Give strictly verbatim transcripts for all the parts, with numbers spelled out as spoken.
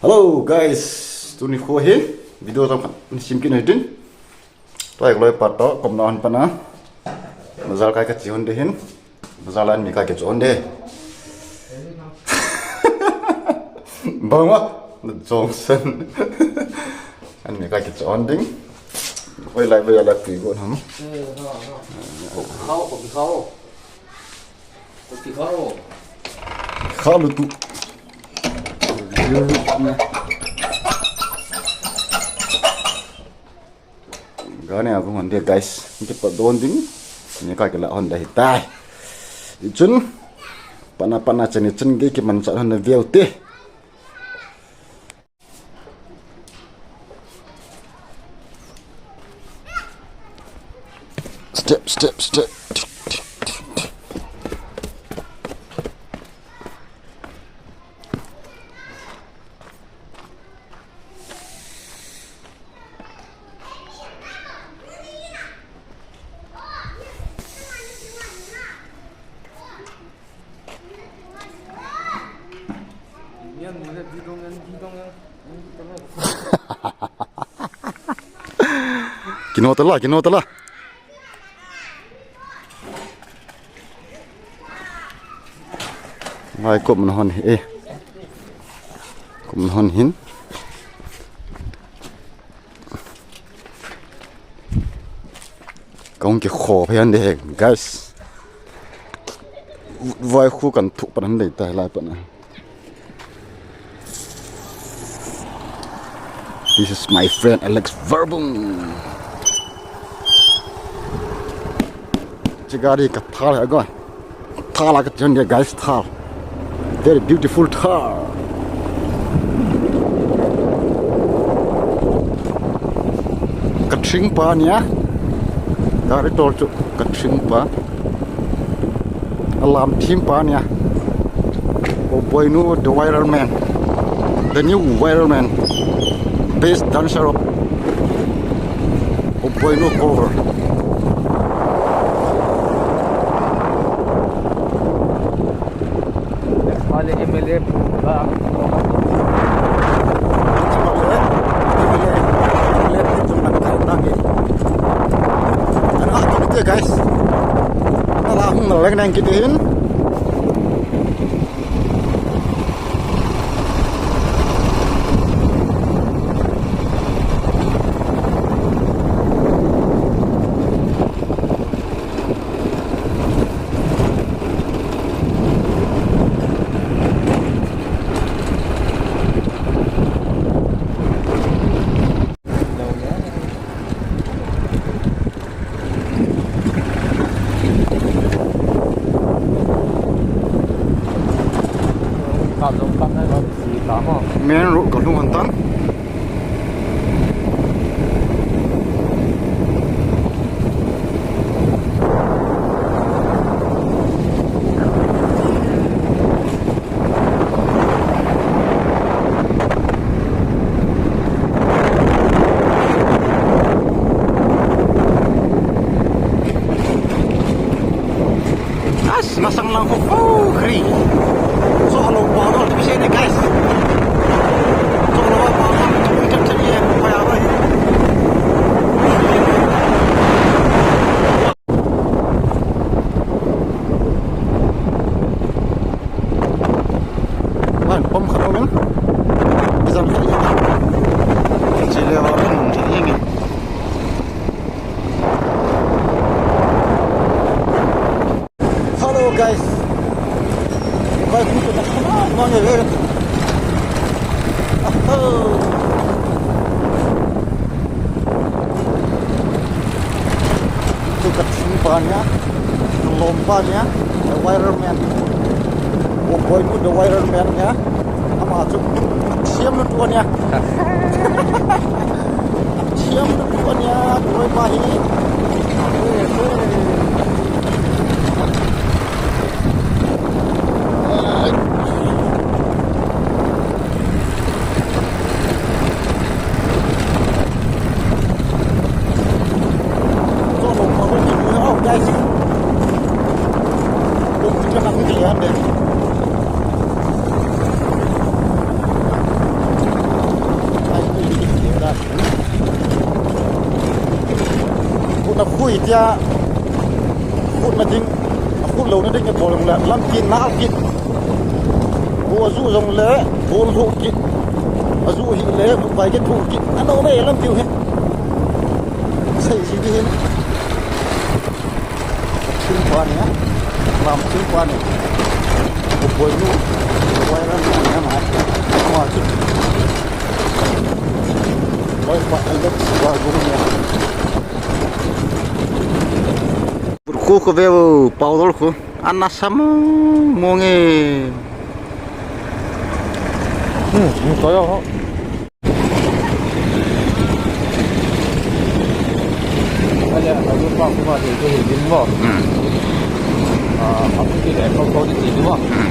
Hello guys, tuni kho hin video jong khat sim kit u hitin. Tua hi loi pat to kom na hon pana. Bazar kai kache hon ding hin. Bazar lai mi kai kache hon ding. Bang wa, Johnson. An mi kai kache hon ding. Oi lai ba ya la pi go ham. Khao, khao. Khao lu tu. Gani a hon de guys. Kipat don ding. Ni ka kila hon da hitai. Chun. Pana pana chani chun ge kiman cha hon da veu te. Step, step, step. Kino tala, kino tala. Ngai kum na hon hi, eh. Kum na hon hin. Kong ki kho phe an de, guys. Vai khu kan thu pan de ta lai pan. This is my friend Alex Verbum. Chigari ka thal ha go. Thal ka chon de guys, thal. Very beautiful thal. Ka thing pa nia. Gari tol chu ka thing pa. Alam thim pa nia. O boy nu the viral man. The new viral man. Best dancer of O boy nu cover. Next wale M L A pu la. Guys. Ala hung na leng nang kiti hin. Main road ka lhung hon tan. As, masang lang ko. Oh, kri. So, hello, pa, no, to say, guys. So, hello, pa, no, to say, to say, yeah, pa, yeah, pa. Wan, pom khat um in. Bizan khat. Chile wa kan mun ji ngi. Hello guys. Guys, look at that. Come on, come on, come on. Oh. Chu ka thing pa nia, ka lom pa nia, the viral man. Wo boy nu the viral man nia. Ama chu thiam nu tua nia. Thiam nu tua nia, boy pa hi. Ui tia, khut na ding, khut lou na ding, bol jong le, lampi nal kit. Go ju jong le, bol lhu kit. Aju hi le, bu pai kit, thu kit. Ano le, lampi u hin. Sei ji di hin. Chim pa ni, lam chim pa ni. Bol nu, bol ran na ma. Ma chu. Oi, pa, Alex, pa, gu ni. Burkhu khu veu, powder khu. Ana sa mong mong e. Hmm, hmm, kaya ho. Kaya, alu pa khu ma, tu, tu, tu, mo. Hmm. Ah, apu ki le, ko, ko, ni, ni, mo. Hmm. Hmm.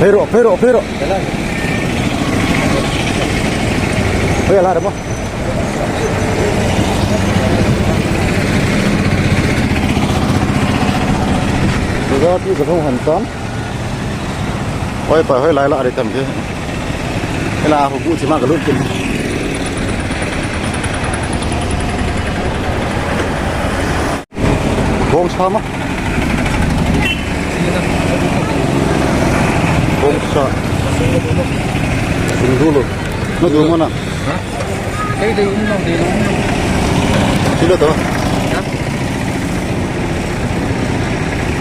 Pero, pero, pero. Oya la mo. Tua ti ka thong han tam. Oi pa hoi lai la ri tam ke. Ela hu bu chi ma ka lut kin. Bongsa ma. Bongsa. Singdulu. Na du mo na. Ha? Dei, dei, um, no, dei, um, no. Sila to. Ha?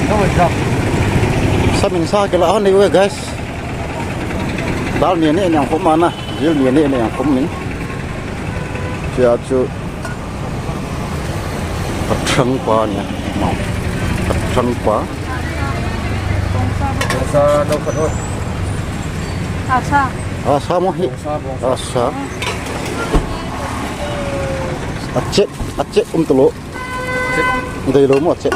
No, wait, no. Sa min sa ke la hon ni we, guys. Dal ni ni ni ang khum ma na. Dil ni ni ni ang khum min. Chia chu. Ka thang pa ni. Ka thang pa. Sa no khat ot. Asa. Asa mo hi. Bongsa, bongsa. Asa. Achet, achet um talo. Achet. Dei lo mo achet.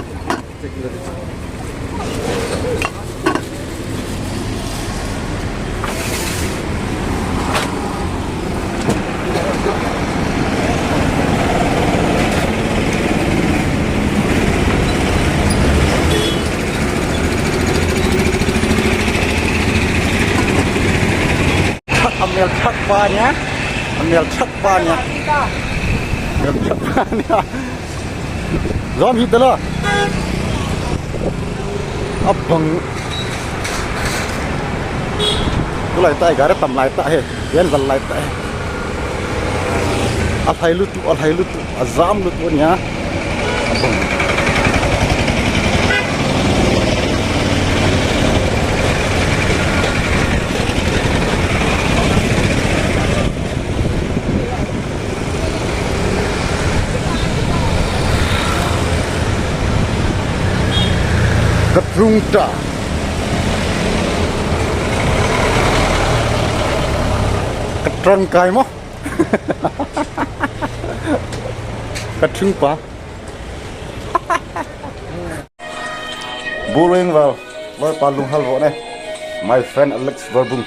Amel thak pa nia. Amel thak pa nia. Amel thak pa nia. Jom hi tala. Abang. Tulai tai gari tam lai ta he. Yan zal lai ta he. Alhai lutu, alhai lutu, ajam lutu nia. Abang. Ka trung ta. Ka trung kai mo. Ka trung pa. Buring val, loi pa lunghal vo ne. My friend Alex Verbung.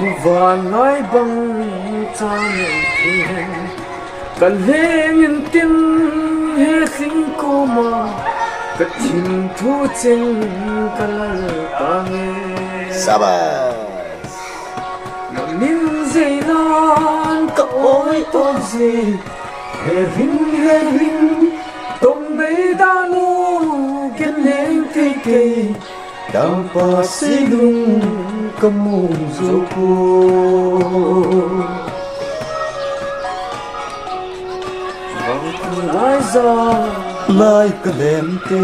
Muvanlai bang chang in thei hen. Ka leng in tin he sing koma, ka thim thu ching ka lal ta nge. Sabas. Na min zei nan ka oi to zei, he rin he rin, tong bei da nu, ken leng thei kei. Dangpa seilung ka mu jou poi. Bang lai ja lai ka lem te,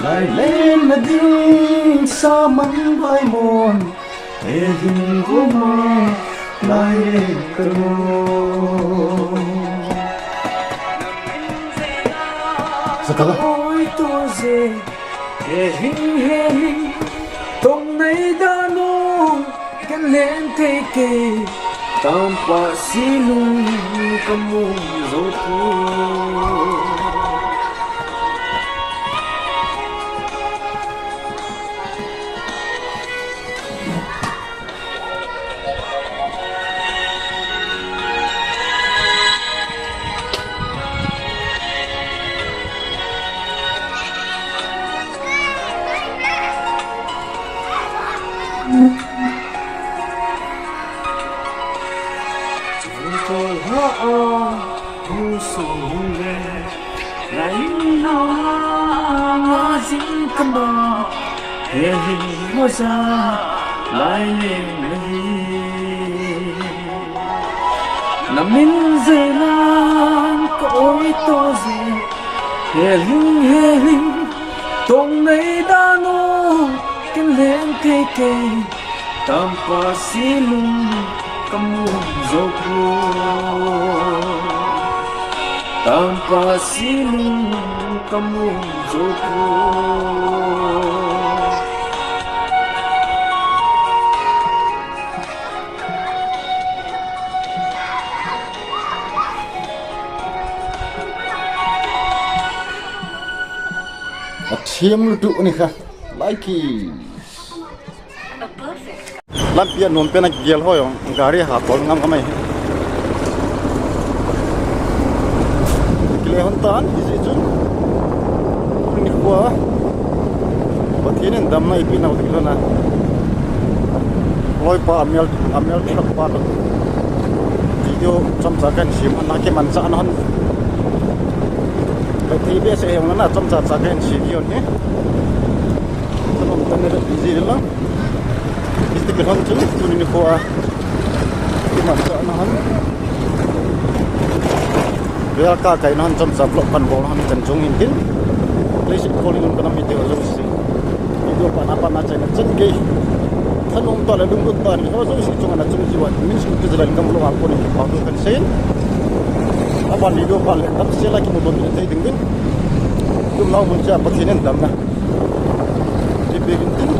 lai lem na ding sa man vai mon, he hin goma lai lem ka lo. Sakala. Oi to je. He hing, he hing, tong nei dan u, ken leng thei kei, tampa si lung ka mu zo poi. Lai na nga jing kama, he hi moja, lai le nahi. Na min jeh lang ka oi to je, he hing, he hing, tong nei dan u, ken leng thei kei. Tampa si lung ka mu zo poi. Tampa si lung ka mu zo poi. Athem lutu ni kha. Like. Lampi a nom pen a kigel ho jong, gari ha tol ngam ngam ahi. Kile hon tan, ijeh chun. Nikho a Pathen in damna eipeh nau ding lhon a, loipa amel, amel thilha pa toh video chomcha kahin sem hon a, kimanchah na hon. Thei behseh jong lana chomcha cha kahin sem hon hi. Thanom tah in le busy lang. Busy kilhon chu, tuni nikho a. Kimanchah na hon. Vel kakai na hon chomcha vlog kahin bol na hon chan chung hin tin. Leiset kol in ka nam mite ho jouse. Video pan a pan a chaina chan gei. Thanom tah le lunglut tah in ho jouse chunga na chung jiu a. Min sung ki jalan gam lo a kon in pa tu kan sein. Aban video pan le tam se la kimu don in thei ding din. Tum nau mun cha Pathen in damna. Ti pe gin tin.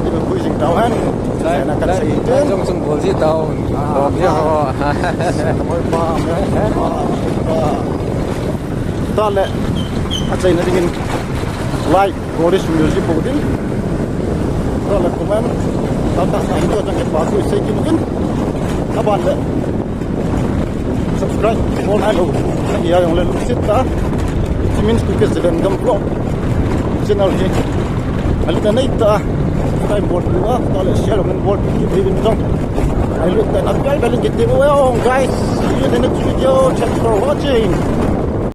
Ti pe pui jing tau hen. Dai, na kan dai, sei dai, tin. Jong chung bol ji tau. Ah, bol ji ah. Ho. Moi pa, moi pa. Ta le. Achaina dingin like, Goddess Music bol din. Ta le comment. Ta ta sa video jang ke pa tu sei kin din. Aban le. Subscribe bol nai lou. Nahi a jong le lungset tah a. It means Kuki Zalengam Vlog channel hi. Alen na nei tah a. Subscribe bol lou a, tah le share bol kit in jong. Alut tah a na bell bell in kit in. Well, guys, see you in the next video. Thanks for watching.